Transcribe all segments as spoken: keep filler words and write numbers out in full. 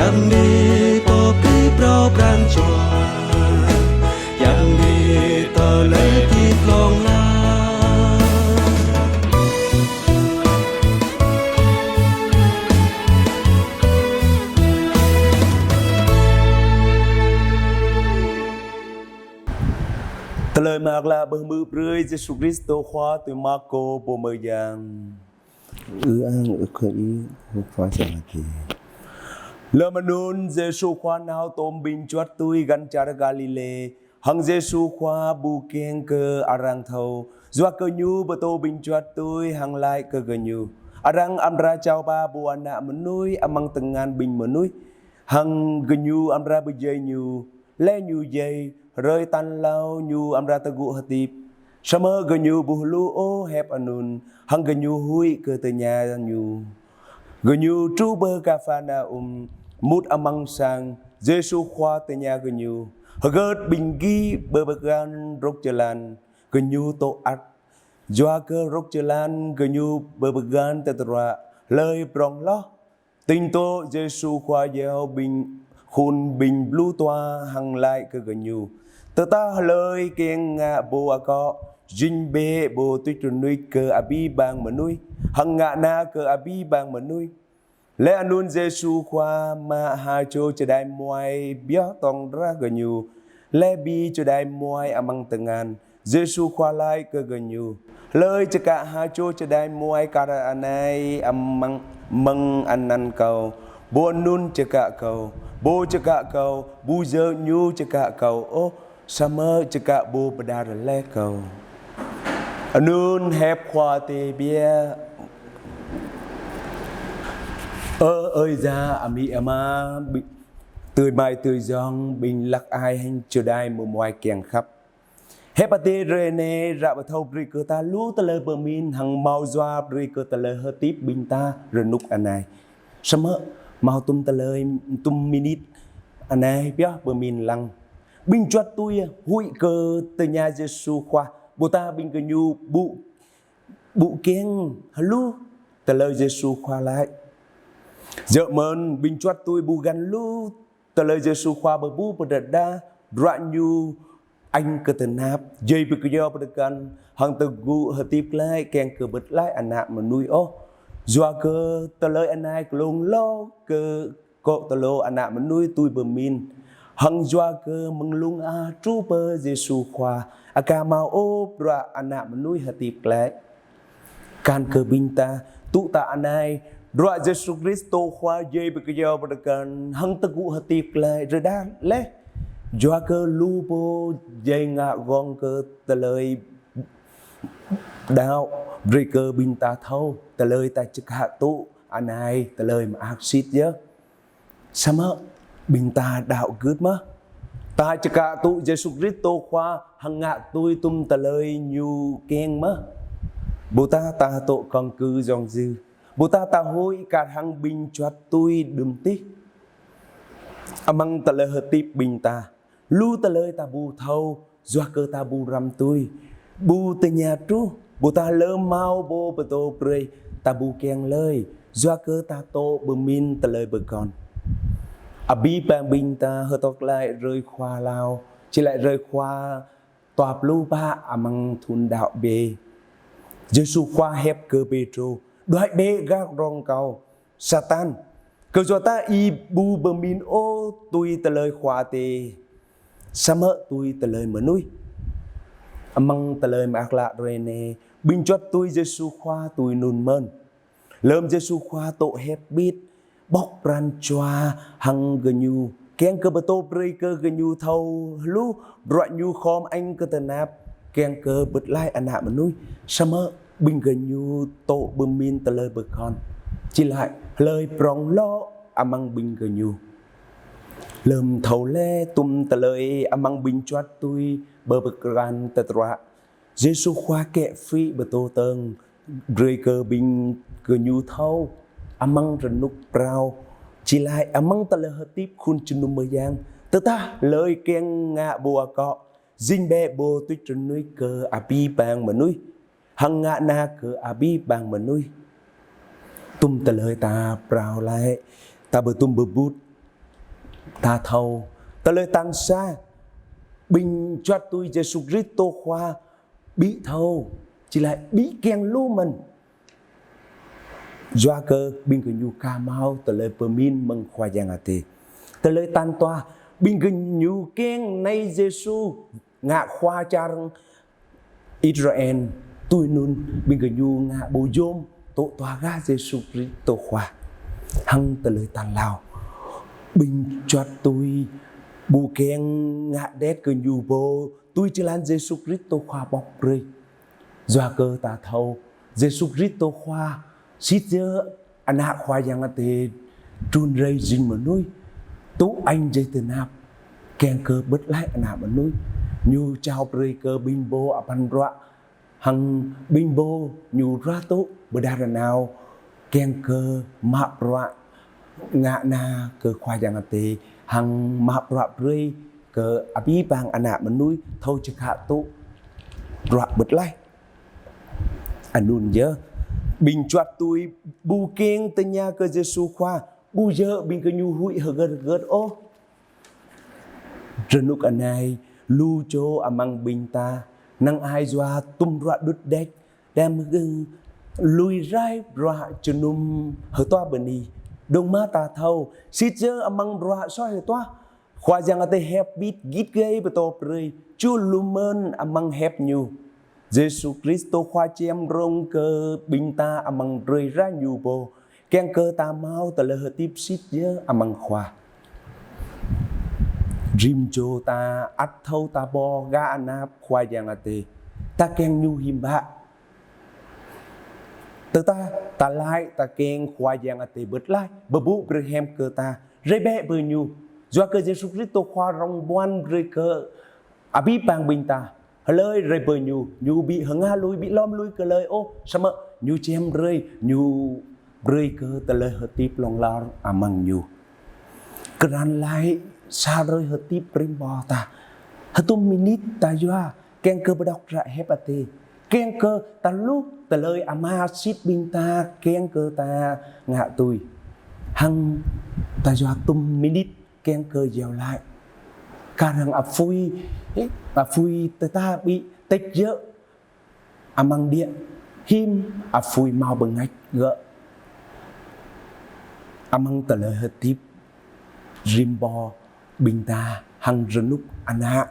Yang ni pơpĭ phrâo pran jua, yang ni tơlơi hơdip hlŏng lar. Tơlơi mơak klă pơhmư̆ brơi Yêsu Kristô Khua tui Markô pô mơyang. Ư ang ư khơi i, ư khua sa ki. Lơm anŭn Yêsu Khua nao tôm ƀing čuăt tui găn čar Galilê, hăng Yêsu Khua ƀu kiăng kơ arăng thâo, yua kơ Ñu pơtô ƀing čuăt tui hăng laĭ kơ gơñu: Arăng amra čao ba Pô Ană Mơnuih amăng tơngan ƀing mơnuih, hăng gơñu amra pơdjai Ñu, laih Ñu djai, hrơi tal klâo Ñu amra tơgŭ hơdip. Samơ̆ gơñu ƀu hluh ôh hiăp anŭn, hăng gơñu huĭ kơ tơña Ñu. Gơñu truh pơ Kapharnaum, mŭt amăng sang, Yêsu Khua tơña gơñu: Hơget ƀing gih pơpơgăn rŏk jơlan? Gơñu tŏ ăt: Yua kơ rŏk jơlan gơñu pơpơgăn tơdruă hlơi prong hloh. Tĭng tŏ Yêsu Khua iâu ƀing khul ƀing pluh dua hăng laĭ kơ gơñu: Tơdah hlơi kiăng ngă pô akŏ, jing bĕ pô tuč rơnuč kơ abih bang mơnuih, hăng ngă na kơ abih bang mơnuih. Laih anŭn Yêsu Khua mă ha čô čơđai muai pioh tŏng drah gơñu, laih ƀĭ čơđai muai amăng tơngan. Yêsu Khua laĭ kơ gơñu: Hlơi čơkă ha čô čơđai muai kar anai amăng, mơ̆ng anăn Kâo, pô anŭn čơkă Kâo. Pô čơkă Kâo, ƀu djơ̆ ñu čơkă Kâo ôh, samơ̆ čơkă Pô pơđar laih Kâo. Anŭn hiăp Khua Adai biă. Ơ ơi yă, amĭ ama, ƀing, adơi amai adơi ayŏng, ƀing hlăk ai hăng čơđai mơmuai kiăng khăp. Hiăp Adai hrơi anai ră pơthâo brơi kơ ta lu tơlơi pơmĭn hăng hmâo yua brơi kơ tơlơi hơdip ƀing ta rơnŭk anai. Samơ̆ hmâo tum tơlơi, tum minit anai pioh pơmĭn lăng. Ƀing čuăt tui huĭ kơ tơña Yêsu Khua, ƀôdah ƀing gơñu ƀu, ƀu kiăng hluh tơlơi Yêsu Khua laĭ. Yua mơ̆n ƀing čuăt tui ƀu găn hluh tơlơi Yêsu Khua pơƀuh pơrơđah, bruă Ñu añ kơ tơnap, djai pơkyâo pơkŏn, hăng tơgŭ hơdip glaĭ kiăng kơ pơklaih ană mơnuih ôh. Yua kơ tơlơi anai glông hloh kơ akŏ tơlơi ană mơnuih tui pơmĭn. Hăng yua kơ mơ̆ng lông a truh pơ Yêsu Khua, aka hmâo ôh bruă ană mơnuih hơdip glaĭ. Kăn kơ ƀing ta tŭ ta anai, bruă Yêsu Kristô Khua djai pơkyâo pơkŏn hăng tơgŭ hơdip glaĭ rơđah laih. Yua kơ lu pô djai ngă gơ̆ng kơ tơlơi đaŏ, brơi kơ ƀing ta thâo tơlơi ta čơkă tŭ anai tơlơi mơak sĭt yơh. Samơ̆ ƀing ta đaŏ gưt mơ̆? Ta čơkă tŭ Yêsu Kristô Khua hăng ngă tui tum tơlơi Ñu kiăng mơ̆? Ƀôdah ta tŏ kơ̆ng kơ yŏng djơ̆, ƀôdah ta huĭ kar hăng ƀing čuăt tui đưm tih. Amăng tơlơi hơdip ƀing ta, lu tơlơi ta ƀu thâo, yua kơ ta ƀu răm tui, ƀu tơña truh, ƀôdah lơm hmâo pô pơtô brơi, ta ƀu kiăng lơi, yua kơ ta tŏ pơmĭn tơlơi pơkŏn. Abih bang ƀing ta hơtŏk laĭ hrơi Khua hlâo, či laĭ hrơi Khua dua pluh pă amăng thun đaŏ bĕ. Yêsu Khua hiăp kơ Pêtrô: Đuaĭ bĕ gah rŏng Kâo, Satan, kơyua ta ih ƀu pơmĭn ôh tui tơlơi Khua Adai, samơ̆ tui tơlơi mơnuih. Amăng tơlơi mơak klă hrơi anai, ƀing čuăt tui Yêsu Khua tui anŭn mơ̆n. Lơm Yêsu Khua tŏ hiăp bit, ƀŏk pran jua hăng gơñu, kiăng kơ pơtô brơi kơ gơñu thâo hluh bruă Ñu khŏm añ kơ tơnap, kiăng kơ pơklaih ană mơnuih, samơ̆ ƀing gơñu tŏ pơmĭn tơlơi pơkŏn. Či laĭ hlơi prong hloh amăng ƀing gơñu. Lơm thâo laih tum tơlơi amăng ƀing čuăt tui pơpơgăn tơdruă, Yêsu Khua kĕ phĭ pơtô tơ̆ng brơi kơ ƀing gơñu thâo amăng rơnŭk phrâo, či laĭ amăng tơlơi hơdip khul jơnum mơyang: Tơdah hlơi kiăng ngă pô akŏ, jing bĕ pô tuč rơnuč kơ abih bang mơnuih, hăng ngă na kơ abih bang mơnuih. Tum tơlơi ta phrâo laĭ, ta pơtum pơƀut, Ta thâo, tơlơi tal sa, ƀing juăt tui Yêsu Kristô Khua ƀu thâo, či laĭ ƀu kiăng lu mơ̆n. Yua kơ ƀing gơñu ka hmâo tơlơi pơmĭn mơ̆ng Khua Yang Adai. Tơlơi tal dua, ƀing gơñu kiăng nai Yêsu ngă Khua čar Israel, tui anŭn ƀing gơñu ngă ƀu yôm tŭ tuah gah Yêsu Kristô Khua. Hăng tơlơi tal klâo, ƀing juăt tui ƀu kiăng ngă đet gơñu pô tui jơlan Yêsu Kristô Khua pŏk brơi. Yua kơ ta thâo, Yêsu Kristô Khua sĭt yơh Ană Khua Yang Adai trŭn rai jing mơnuih, tŭ añ jai tơnap, kiăng kơ pơklaih ană mơnuih. Ñu jao brơi kơ ƀing pô apăn bruă, hăng ƀing pô ñu ruah tŭ pơđar rơnao, kiăng kơ mă bruă ngă na kơ Khua Yang Adai, hăng mă bruă brơi kơ abih bang ană mơnuih thâo čơkă tŭ bruă pơklaih. Anŭn yơh, ƀing juăt tui ƀu kiăng tơña kơ Yêsu Khua, ƀu djơ̆ ƀing gơñu huĭ hơget hơget ôh. Rơnŭk anai, lu čô amăng ƀing ta năng ai yua tŭm bruă đŭt đĕč, đăm gơ̆ng lui rai bruă jơnum hơtua bơni. Dơ̆ng mơ̆ ta thâo, sĭt yơh amăng bruă soh hơtua, Khua Yang Adai hiăp ƀiă git gai pơtô brơi, ču lu mơ̆n amăng hiăp Ñu. Yêsu Kristô Khua čem rông kơ ƀing ta amăng drơi rai Ñu pô, kiăng kơ ta hmâo tơlơi hơdip sĭt yơh amăng Khua. Rĭm čô ta ăt thâo ta pô gah anăp Khua Yang Adai. Ta kiăng Ñu hiư̆m pă. Tơdah ta laĭ ta kiăng Khua Yang Adai pơklaih, pơpŭ brơi hiam kơ ta, rai bĕ pơ Ñu. Yua kơ Yêsu Kristô Khua rong ƀuăn brơi kơ abih bang ƀing ta. Hlơi rai pơ Ñu, Ñu ƀu hơngah lui, ƀu lŏm lui kơ hlơi ôh, samơ̆ Ñu čem brơi, Ñu brơi kơ tơlơi hơdip hlŏng lar amăng Ñu. Krăn laĭ sa hrơi hơdip rĭm ƀô̆ ta. Hơdôm minit ta yua, kiăng kơ pơđŏk hră hiăp Adai. Kiăng kơ ta hluh tơlơi Ama sĭt ƀing ta, kiăng kơ ta ngă tui. Hăng ta yua hơdôm minit kiăng kơ iâu laĭ. Kar hăng apui, apui tơdah ƀu tĕč yơh amăng đĭ, hiư̆m apui hmâo bơngač gơ̆ amăng tơlơi hơdip rĭm ƀô̆ ƀing ta hăng rơnŭk ană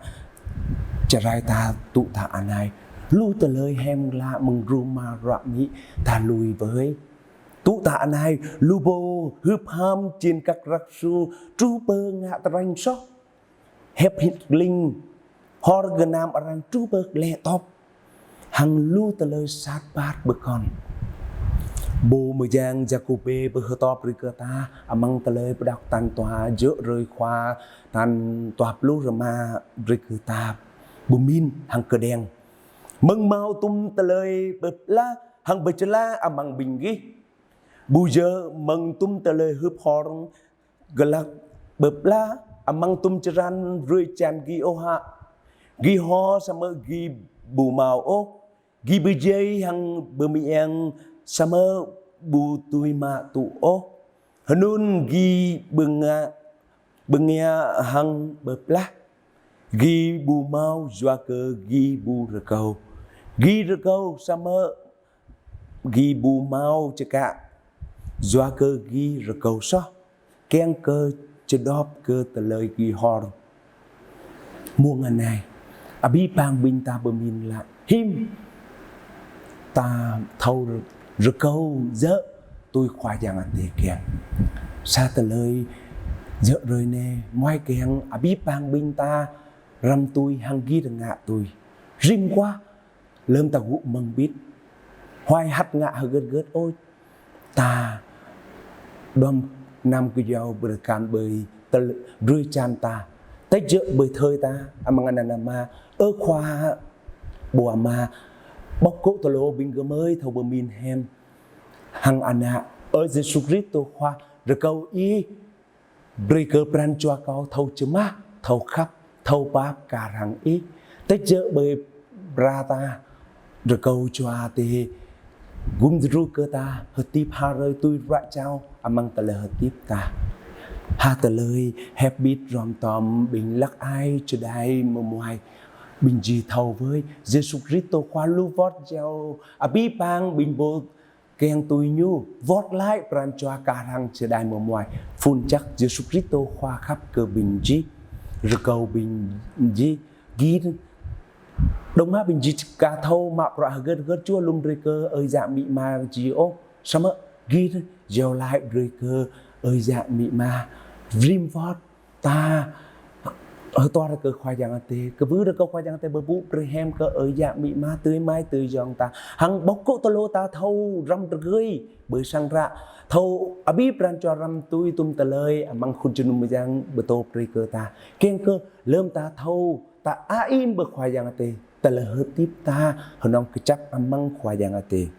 čơrai ta tŭ ta anai. Lu tơlơi hiam klă mơ̆ng rơma ruă mĭ ta lui bơi. Tŭ ta anai, lu pô hưp ham jing kăk răk su, truh pơ ngă tơreng soh. Hiăp hĭ kling, hor gơnam arăng truh pơ klĕ tŏp. Hăng lu tơlơi sat păt pơkŏn. Pô mơyang Yakôbê pơhơtŏp brơi kơ ta, amăng tơlơi pơđŏk tal dua, jơ̆ hrơi Khua tal dua pluh rơma brơi kơ ta pơmĭn hăng kơđiăng. Mơ̆ng hmâo tŭm tơlơi pơblah hăng pơčơlah amăng ƀing gih. Ƀu djơ̆ mơ̆ng tŭm tơlơi hưp hor glăk pơblah amăng tŭm črăn drơi jăn gih ôh hă. Gih hor samơ̆ gih ƀu hmâo ôh. Gih pơdjai hăng pơmơyang samơ̆ ƀu dưi mă tŭ ôh. Hơnŭn gih pơnga, pơngia hăng pơblah. Gih ƀu hmâo yua kơ gih ƀu rơkâo. Gih rơkâo samơ̆ gih ƀu hmâo čơkă, yua kơ gih rơkâo soh, kiăng kơ čơđŏp kơ tơlơi gih hor. Mông anai, abih bang ƀing ta pơmĭn laĭ, hiư̆m ta thâo rơkâo yơh tui Khua Yang Adai kiăng. Sa tơlơi yơh hrơi anai, mơai kiăng abih bang ƀing ta răm tui hăng gih rơngiă tui. Rĭm guah, lơ̆m ta gŭ mơ̆ng ƀit, huai hăt ngă hơget hơget ôh, ta đom năm kơyâo pơrơkăn ƀơi tơl-, drơi jăn ta. Tĕč jơ̆ ƀơi thơi ta, amăng anăn Ama, ơ Khua, ƀô̆ Ama, ƀŏk gơ̆ tơlơi ƀing gơmơi thâo pơmĭn hiam. Hăng Ană, ơ Yêsu Kristô Khua, rơkâo Ih brơi kơ pran jua kâo thâo čơmah, thâo khăp, thâo pap kar hăng Ih. Tĕč jơ̆ ƀơi bra ta, rơkâo Jua Adai gum djru kơ ta, hơdip ha hrơi tui ruă jao amăng tơlơi hơdip ta. Ha tơlơi hơbĭt hrŏm tơm ƀing hlăk ai čơđai mơmuai. Ƀing gih thâo wơ̆i, Yêsu Kristô Khua lu wơ̆t jao abih bang ƀing pô kiăng tui ñu, wơ̆t glaĭ pran jua kar hăng čơđai mơmuai. Phŭn jăk Yêsu Kristô Khua khăp kơ ƀing gih, rơkâo ƀing gih gir. Dŏng mă ƀing gih aka thâo mă bruă hơget hơget jua lŏm brơi kơ ơi yă amĭ ama gih ôh. Samơ̆ gir jao glaĭ brơi kơ ơi yă amĭ ama. Rĭm wơ̆t ta hơdor kơ Khua Yang Adai, kơwưh rơkâo Khua Yang Adai pơpŭ brơi hiam kơ ơi yă amĭ ama, adơi amai adơi ayŏng ta. Hăng ƀôk kơ tơlơi ta thâo răm tơgơi ƀơi sang ră, thâo abih pran jua răm tui tum tơlơi amăng khul jơnum mơyang pơtô brơi kơ ta. Kiăng kơ lơm ta thâo, ta a-im ƀơi Khua Yang Adai, tơlơi hơdip ta hơnơ̆ng kơjăp amăng Khua Yang Adai.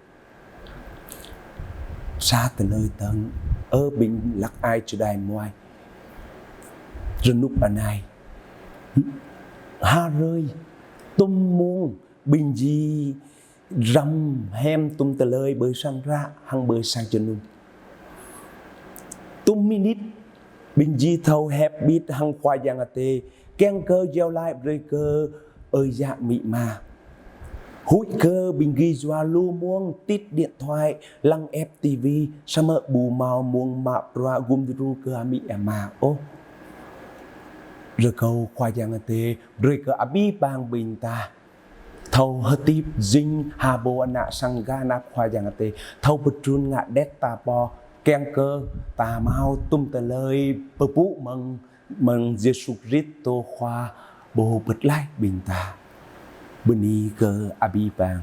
Sa tơlơi dơ̆ng, ơ ƀing hlăk ai čơđai mơmuai. Rơnŭk anai, ha hrơi, tum mông ƀing gih răm hiam tum tơlơi ƀơi sang ră hăng ƀơi sang jơnum. Tum minit ƀing gih thâo hơbĭt hăng Khua Yang Adai, kiăng kơ jao glaĭ brơi kơ ơi yă amĭ ama. Huĭ kơ ƀing gih yua lu mông tĭt điện thoại, lăng ĕp tivi, samơ̆ ƀu hmâo mông mă bruă gum djru kơ amĭ ama ôh. Rơkâo Khua Yang Adai brơi kơ abih bang ƀing ta thâo hơdip jing ha bô ană sang gah anăp Khua Yang Adai, thâo pơtrŭn ngă đĕt ta pô, kiăng kơ ta hmâo tum tơlơi pơpŭ mơ̆ng, mơ̆ng Yêsu Kristô Khua pô pơtlaih ƀing ta. Bơni kơ abih bang.